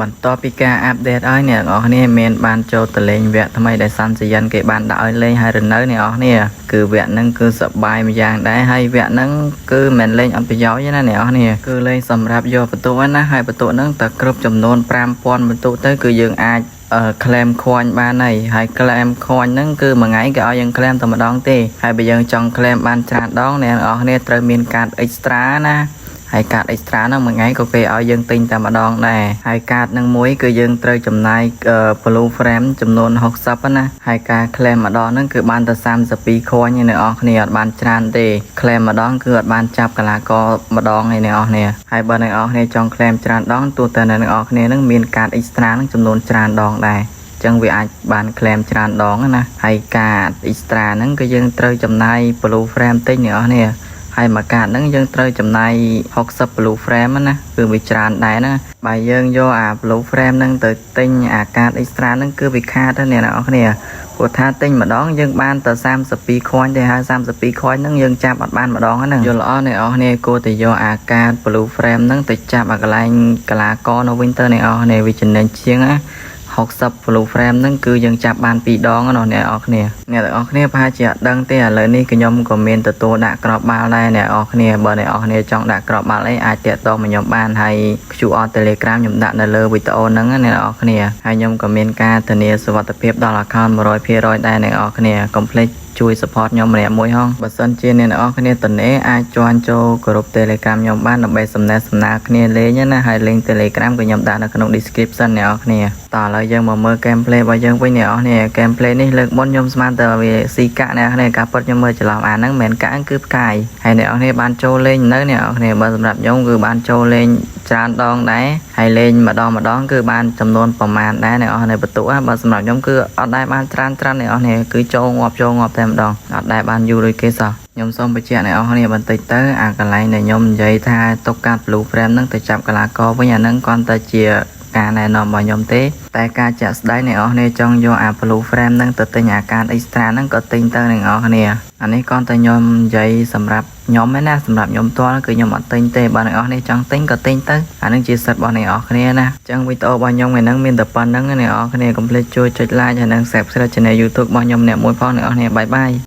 បន្ទាប់ពីការ update ឲ្យអ្នកទាំងអស់គ្នាមានបានចូលទៅលេងវគ្គថ្មីដែលសាន់សយិនគេបានដាក់ឲ្យលេងហើយឬនៅអ្នកនរគ្នាគឺវគ្គហ្នឹងគឺសប្បាយម្យ៉ាងដែរហើយវគ្គហ្នឹងគឺមិនលេងអត់ប្រយោជន៍ទេណាអ្នកនរគ្នាគឺលេងសម្រាប់យកបន្ទុកណាហើយបន្ទុកហ្នឹងតែគ្រប់ចំនួន5000បន្ទុកទៅគឺយើងអាចអឺ claim coin បានហើយហើយ claim coin ហ្នឹងគឺមួយថ្ងៃគេឲ្យយើង claim តែម្ដងទេហើយបើយើងចង់ claim បានច្រើនដងអ្នកនរគ្នាត្រូវមានកាត extra ណាហើយកាត extra ហ្នឹងមួយថ្ងៃក៏គេឲ្យយើងទិញតែម្ដងដែរហើយកាតហ្នឹងមួយគឺយើងត្រូវចំណាយ blue frame ចំនួន60ណាហើយការ claim ម្ដងហ្នឹងគឺបានតែ32 coin ឯអ្នកនរគ្នាអត់បានច្រើនទេ claim ម្ដងគឺអត់បានចាប់កីឡាករម្ដងឯអ្នកនរគ្នាហើយបើអ្នកនរគ្នាចង់ claim ច្រើនដងទោះតែអ្នកនរគ្នាហ្នឹងមានកាត extra ហ្នឹងចំនួនច្រើនដងដែរចឹងវាអាចបាន claim ច្រើនដងណាហើយកាត extra ហ្នឹងគឺយើងត្រូវចំណាយ blue frame ទិញអ្នកនរគ្នាហើយមួយកាតហ្នឹងយើងត្រូវចំណាយ60 blue frame ណាគឺវាច្រើនដែរណាបើយើងយកអា blue frame ហ្នឹងទៅទិញអាកាត extra ហ្នឹងគឺវាខាតណាអ្នកនរគ្នាព្រោះថាទិញម្ដងយើងបានតែ32 coin ទេហើយ32 coin ហ្នឹងយើងចាប់អត់បានម្ដងហ្នឹងយល់ល្អអ្នកនរគ្នាគួរតែយកអាកាត blue frame ហ្នឹងទៅចាប់អាកន្លែងកីឡាករនៅវិញទៅអ្នកនរគ្នាវាចំណេញជាងណា60 blue frame ហ្នឹងគឺយើងចាប់បាន2ដងណាអ្នកនរគ្នាអ្នកទាំងអស់គ្នាប្រហែលជាអត់ដឹងទេឥឡូវនេះខ្ញុំក៏មានទទួលដាក់ក្របបាល់ដែរអ្នកនរគ្នាបើអ្នកនរគ្នាចង់ដាក់ក្របបាល់អីអាចតាក់ទងមកខ្ញុំបានហើយ QR Telegram ខ្ញុំដាក់នៅលើវីដេអូហ្នឹងណាអ្នកនរគ្នាហើយខ្ញុំក៏មានការធានាសុវត្ថិភាពដល់ account 100%ដែរអ្នកនរគ្នាកុំភ្លេចជួយ support ខ្ញុំម្នាក់មួយហងបើសិនជាអ្នកនរគ្នាតនេអាចជន់ចូលក្រុម Telegram ខ្ញុំបានដើម្បីសំណេះសំណាលគ្នាលេងណាហើយ link Telegram ក៏ខ្ញុំដាក់នៅក្នុង description អ្នកនរគ្នាតោះឥឡូវយើងមកមើល gameplay របស់យើងវិញអ្នកនរគ្នា gameplay នេះលើកមុនខ្ញុំស្មានតែវាស៊ីកាក់អ្នកនរគ្នាការពិតខ្ញុំមើលច្រឡំអាហ្នឹងមិនមែនកាក់គឺផ្កាយហើយអ្នកនរគ្នាបានចូលលេងនៅអ្នកនរគ្នាបើសម្រាប់ខ្ញុំគឺបានចូលលេងច្រើនដងដែរហើយលេងម្ដងម្ដងគឺបានចំនួនប្រមាណដែរអ្នកនរគ្នាបន្ទុកបើសម្រាប់ខ្ញុំគឺអត់ដែរបានច្រើនច្រើនអ្នកនរគ្នាគឺចូលងាប់ចូលងាប់តែម្ដងអត់ដែរបានយូរដូចគេសោះខ្ញុំសូមបញ្ជាក់អ្នកនរគ្នាបន្តិចទៅអាកន្លែងដែលខ្ញុំនិយាយថាទុកកាត blue frame ហ្នឹងទៅចាប់កីឡាករវិញអាហ្នឹងគ្រាន់តែជាការណែនាំរបស់ខ្ញុំទេតែការជាក់ស្ដែងអ្នកនរគ្នាចង់យកអា blue frame ហ្នឹងទៅទិញអាកាត extra ហ្នឹងក៏ទិញទៅអ្នកនរគ្នាអានេះគ្រាន់តែខ្ញុំនិយាយសម្រាប់ខ្ញុំឯណាសម្រាប់ខ្ញុំផ្ទាល់គឺខ្ញុំអត់ទិញទេបើអ្នកនរគ្នាចង់ទិញក៏ទិញទៅអានឹងជាសិទ្ធិរបស់អ្នកនរគ្នាណាអញ្ចឹងវីដេអូរបស់ខ្ញុំថ្ងៃហ្នឹងមានតែប៉ុណ្្នឹងអ្នកនរគ្នាកុំភ្លេចជួយចុច like ហើយនិង subscribe channel YouTube របស់ខ្ញុំអ្នកមួយផងអ្នកនរគ្នាbye bye.